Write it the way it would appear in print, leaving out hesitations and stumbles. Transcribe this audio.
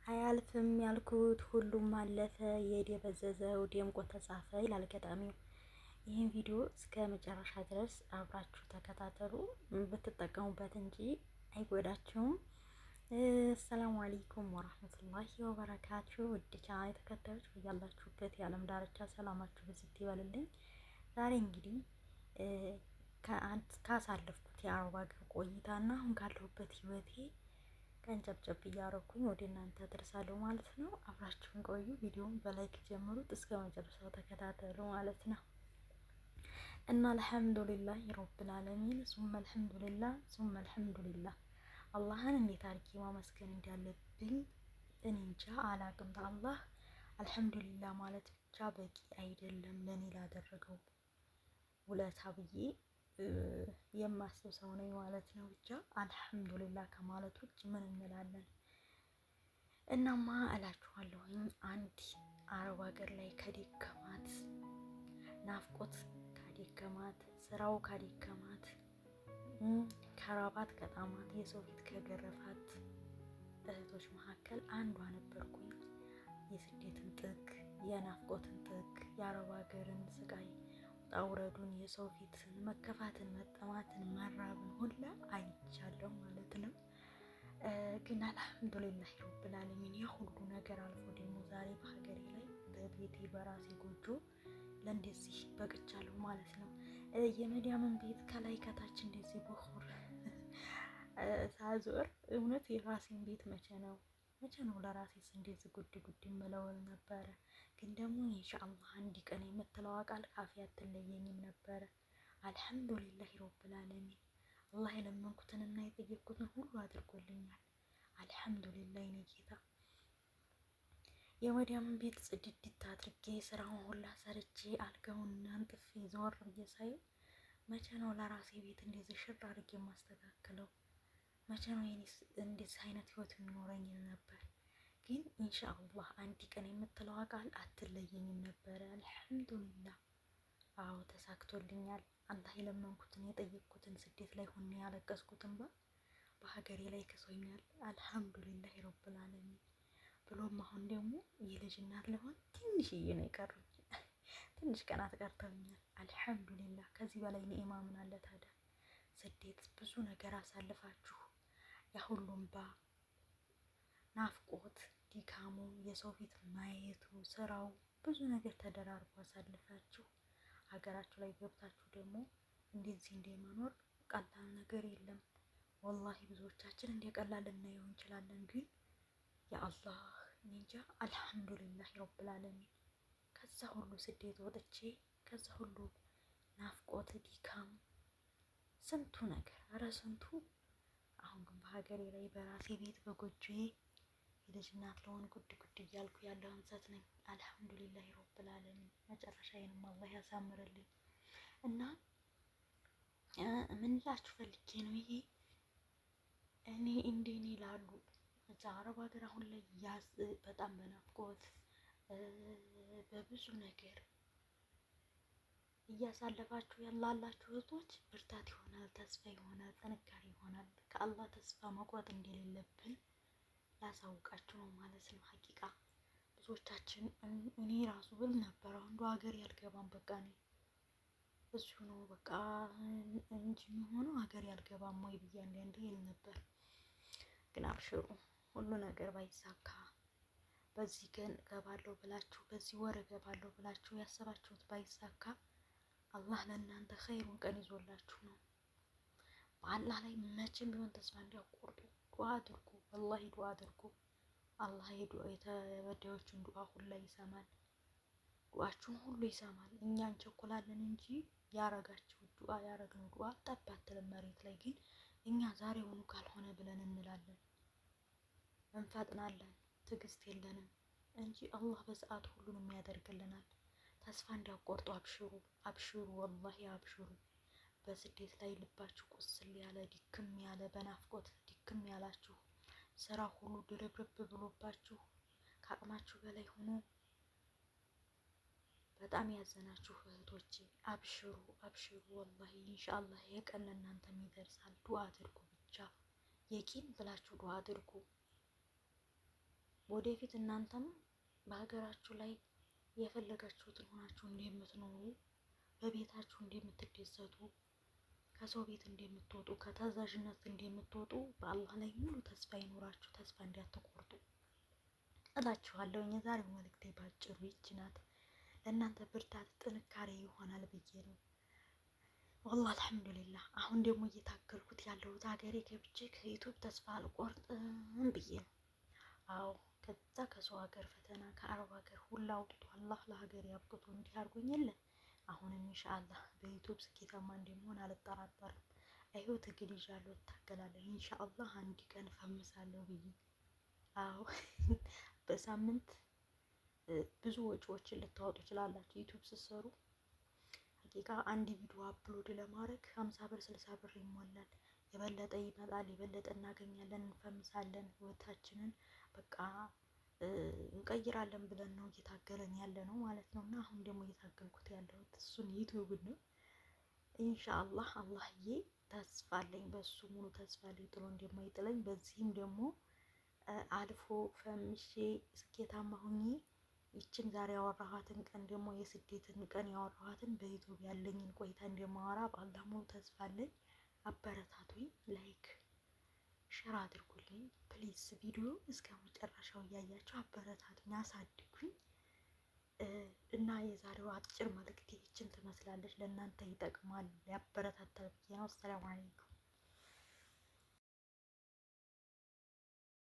አያልፍም ያልኩት ሁሉም አለፈ፣ የደበዘዘው ደምቆ ተጻፈ ይላል ገጣሚው። ይህን ቪዲዮ እስከ መጨረሻ ድረስ አብራችሁ ተከታተሉ፣ ብትጠቀሙበት እንጂ አይጎዳችሁም። አሰላሙ አለይኩም ወራህመቱላሂ ወበረካቱ። ውድ ቻናል ተከታዮች በያላችሁበት የዓለም ዳርቻ ሰላማችሁ ብዝት ይበልልኝ። ዛሬ እንግዲህ ካሳለፍኩት የአረብ ሀገር ቆይታና አሁን ካለሁበት ህይወቴ ቀንጨብጨብ እያረኩኝ ወደ እናንተ አደርሳለሁ ማለት ነው። አብራችሁን ቆዩ። ቪዲዮውን በ like ጀምሩት እስከ መጨረሻው ተከታተሉ ማለት ነው። እና አልሐምዱሊላህ ረብል ዓለሚን ሱመ አልሐምዱሊላህ ሱመ አልሐምዱሊላህ። አላህን እንዴት አድርጌ ማመስገን እንዳለብኝ እኔ እንጃ አላቅም። አላህ አልሐምዱሊላህ ማለት ብቻ በቂ አይደለም ለእኔ ላደረገው ውለታ ብዬ የማስብ ሰው ነኝ ማለት ነው። ብቻ አልሐምዱሊላህ ከማለት ውጭ ምን እንላለን? እናማ እላችኋለሁኝ አንድ አረብ ሀገር ላይ ከደከማት ናፍቆት ካደከማት ስራው ካደከማት ከራባት ከጣማት የሰው ፊት ከገረፋት እህቶች መካከል አንዷ ነበርኩኝ። የስደትን ጥግ፣ የናፍቆትን ጥግ፣ የአረብ ሀገርን ስቃይ ውጣ የሰው ፊትን መከፋትን፣ መጠማትን፣ መራብን ሁላ አይቻለሁ ማለት ነው። ግን አልሐምዱሊላህ ረብል ዓለሚን ያ ሁሉ ነገር አልፎ ደግሞ ዛሬ በሀገሬ ላይ በቤቴ በራሴ ጎጆ ለእንደዚህ በቅቻለሁ ማለት ነው። የመዲያምን ቤት ከላይ ከታች እንደዚህ በኹር ሳዞር እውነት የራሴን ቤት መቼ ነው መቼ ነው ለራሴስ እንደዚህ ጉድ ጉድ የምለውን ነበረ። ግን ደግሞ ኢንሻአላህ አንድ ቀን የምትለዋ ቃል ካፌ አትለየኝም ነበረ። አልሐምዱሊላህ ረብል ዓለሚን አላህ የለመንኩትንና የጠየቅኩትን ሁሉ አድርጎልኛል። አልሐምዱሊላህ የኔ ጌታ። የመዲያምን ቤት ጽድድት አድርጌ ስራውን ሁላ ሰርቼ አልጋውን አንጥፌ ዘወር ብዬ ሳየው መቼ ነው ለራሴ ቤት እንደዚህ ሽር አድርጌ የማስተካክለው? መቼ ነው የኔ እንደዚህ አይነት ህይወት የሚኖረኝ ነበር። ግን ኢንሻአላህ አንድ ቀን የምትለዋ ቃል አትለየኝም ነበረ። አልሐምዱሊላህ አዎ ተሳክቶልኛል። አላህ የለመንኩትን የጠየቅኩትን ስደት ላይ ሆኜ ያለቀስኩትን በሀገሬ ላይ ክሶኛል። አልሐምዱሊላህ ረብል ዓለሚን። ብሎም አሁን ደግሞ የልጅ እናት ልሆን ትንሽዬ ነው የቀሩኝ፣ ትንሽ ቀናት ቀርተውኛል። አልሐምዱሊላህ ከዚህ በላይ ኒዕማ ምን አለ ታዲያ? ስደት ብዙ ነገር አሳልፋችሁ ያ ሁሉም ባ ናፍቆት፣ ድካሙ፣ የሰው ፊት ማየቱ፣ ስራው ብዙ ነገር ተደራርቦ አሳልፋችሁ ሀገራችሁ ላይ ገብታችሁ ደግሞ እንደዚህ እንደመኖር ቀላል ነገር የለም። ወላሂ ብዙዎቻችን እንደ ቀላል ልናየው እንችላለን። ግን የአላህ እንጃ አልሐምዱሊላህ ረብል ዓለሚን ከዛ ሁሉ ስደት ወጥቼ ከዛ ሁሉ ናፍቆት፣ ድካም፣ ስንቱ ነገር ኧረ ስንቱ። አሁን ግን በሀገሬ ላይ በራሴ ቤት በጎጆዬ የልጅ እናት ለሆን ጉድ ጉድ እያልኩ ያለው እንሰት ነኝ። አልሐምዱሊላህ ረብል ዓለሚን መጨረሻዬንም አላህ ያሳምርልኝ። እና ምን ላችሁ ፈልጌ ነው ይሄ እኔ እንደኔ ላሉ እዛ አረብ ሀገር አሁን ላይ ያዝ በጣም በናፍቆት በብዙ ነገር እያሳለፋችሁ ያላላችሁ እህቶች ብርታት ይሆናል፣ ተስፋ ይሆናል፣ ጥንካሬ ይሆናል። ከአላህ ተስፋ መቁረጥ እንደሌለብን ላሳውቃችሁ ነው ማለት ነው። ሀቂቃ ብዙዎቻችን እኔ ራሱ ብል ነበር አንዱ ሀገር ያልገባም በቃ እኔ እዚሁ ነው በቃ እንጂ የሚሆነው ሀገር ያልገባም ወይ ብዬ አንዳንዴ ይል ነበር። ግን አብሽሩ ሁሉ ነገር ባይሳካ በዚህ ቀን እገባለሁ ብላችሁ በዚህ ወር እገባለሁ ብላችሁ ያሰባችሁት ባይሳካ አላህ ለእናንተ ኸይሩን ቀን ይዞላችሁ ነው። በአላህ ላይ መቼም ቢሆን ተስፋ እንዲያቆርጡ ዱዓ አድርጉ። ወላሂ ዱዓ አድርጉ። አላህ የተበዳዮችን ዱዓ ሁላ ይሰማል። ዱዓችሁን ሁሉ ይሰማል። እኛ እንቸኩላለን እንጂ ያረጋችሁ ዱዓ ያረግነው ዱዓ ጠብ አትልም መሬት ላይ። ግን እኛ ዛሬውኑ ካልሆነ ብለን እንላለን፣ እንፈጥናለን፣ ትዕግስት የለንም እንጂ አላህ በሰዓቱ ሁሉንም ያደርግልናል። ተስፋ እንዳትቆርጡ አብሽሩ፣ አብሽሩ፣ ወላሂ አብሽሩ። በስደት ላይ ልባችሁ ቁስል ያለ ድክም ያለ በናፍቆት ድክም ያላችሁ ስራ ሁሉ ድርብርብ ብሎባችሁ ከአቅማችሁ በላይ ሆኖ በጣም ያዘናችሁ እህቶቼ አብሽሩ፣ አብሽሩ። ወላሂ ኢንሻአላህ የቀን ለእናንተም ይደርሳል። ዱአ አድርጉ ብቻ የቂን ብላችሁ ዱአ አድርጉ። ወደፊት እናንተም በሀገራችሁ ላይ የፈለጋችሁትን ሆናችሁ እንደምትኖሩ፣ በቤታችሁ እንደምትደሰቱ፣ ከሰው ቤት እንደምትወጡ፣ ከታዛዥነት እንደምትወጡ በአላህ ላይ ሙሉ ተስፋ ይኖራችሁ፣ ተስፋ እንዳትቆርጡ እላችኋለሁ። የዛሬው መልእክቴ ባጭሩ ይች ናት። ለእናንተ ብርታት፣ ጥንካሬ ይሆናል ብዬ ነው። ወላሂ አልሐምዱሊላህ። አሁን ደግሞ እየታገልኩት ያለሁት ሀገሬ ገብቼ ከ YouTube ተስፋ አልቆርጥም ብዬ ነው። አዎ፣ ከዛ ከሰው ሀገር ፈተና፣ ከአረብ ሀገር ሁላ አውጥቶ አላህ ለሀገር ያብቅቶ እንዲህ አድርጎኝ የለ፣ አሁንም ኢንሻአላህ በ YouTube ስኬታማ እንደምሆን አልጠራጠርም። አይሆ ትግል ይዣለሁ፣ እታገላለሁ። ኢንሻአላህ አንድ ቀን ፈምሳለሁ ብዬ። አዎ፣ በሳምንት ብዙ ወጪዎችን ልታወጡ ትችላላችሁ YouTube ስትሰሩ። ሀቂቃ አንድ ቪዲዮ upload ለማድረግ 50 ብር፣ 60 ብር ይሞላል። የበለጠ ይመጣል፣ የበለጠ እናገኛለን፣ እንፈምሳለን፣ ህይወታችንን በቃ እንቀይራለን ብለን ነው እየታገለን ያለ ነው ማለት ነው። እና አሁን ደግሞ እየታገልኩት ያለሁት እሱን YouTube ነው። ኢንሻአላህ አላህዬ ተስፋ አለኝ፣ በሱ ሙሉ ተስፋ አለኝ ጥሎ እንደማይጥለኝ፣ በዚህም ደግሞ አልፎ ፈምሼ ስኬታማ ሁኜ ይችን ዛሬ ያወራኋትን ቀን ደግሞ የስደትን ቀን ያወራኋትን በ YouTube ያለኝን ቆይታ እንደማወራ በአላህ ሙሉ ተስፋ አለኝ። አበረታቱኝ፣ like share አድርጉልኝ please። ቪዲዮ እስከ መጨረሻው እያያችሁ አበረታቱኝ፣ አሳድጉኝ። እና የዛሬው አጭር መልእክት ይችን ትመስላለች። ለእናንተ ይጠቅማል፣ ያበረታታል ብዬ ነው። አሰላሙ አለይኩም።